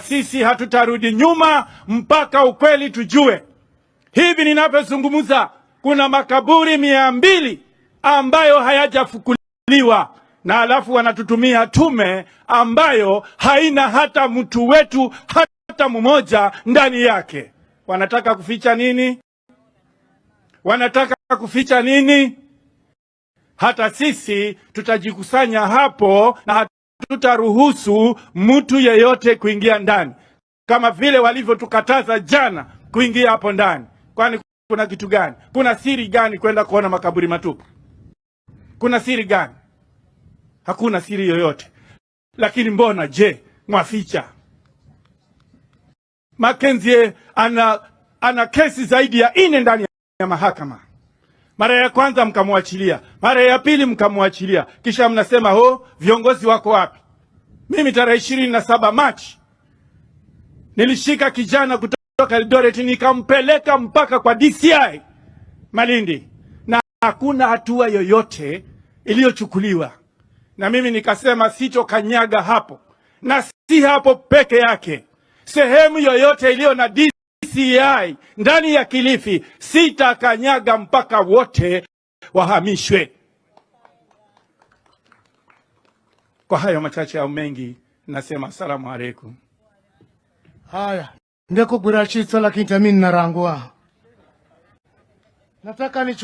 Sisi hatutarudi nyuma mpaka ukweli tujue. Hivi ninavyozungumza kuna makaburi 200 ambayo hayajafukuliwa, na alafu wanatutumia tume ambayo haina hata mtu wetu hata mmoja ndani yake. Wanataka kuficha nini? Wanataka kuficha nini? Hata sisi tutajikusanya hapo na hatutaruhusu mtu yeyote kuingia ndani, kama vile walivyotukataza jana kuingia hapo ndani. Kwani kuna kitu gani? Kuna siri gani kwenda kuona makaburi matupu? Kuna siri gani? Hakuna siri yoyote. Lakini mbona je, mwaficha? Mackenzie ana kesi zaidi ya 4 ndani ya mahakama. Mara ya kwanza mkamwachilia, mara ya pili mkamwachilia, kisha mnasema ho, viongozi wako wapi? Mimi tarehe 27 Machi nilishika kijana kutoka Eldoret nikampeleka mpaka kwa DCI Malindi, na hakuna hatua yoyote iliyochukuliwa. Na mimi nikasema sitokanyaga hapo, na si hapo peke yake, sehemu yoyote iliyo na DCI ndani ya Kilifi sitakanyaga mpaka wote wahamishwe. Kwa hayo machache au mengi, nasema asalamu alaikum. Haya, ndekugwira chitso lakini tami narangwa. Nataka nichukue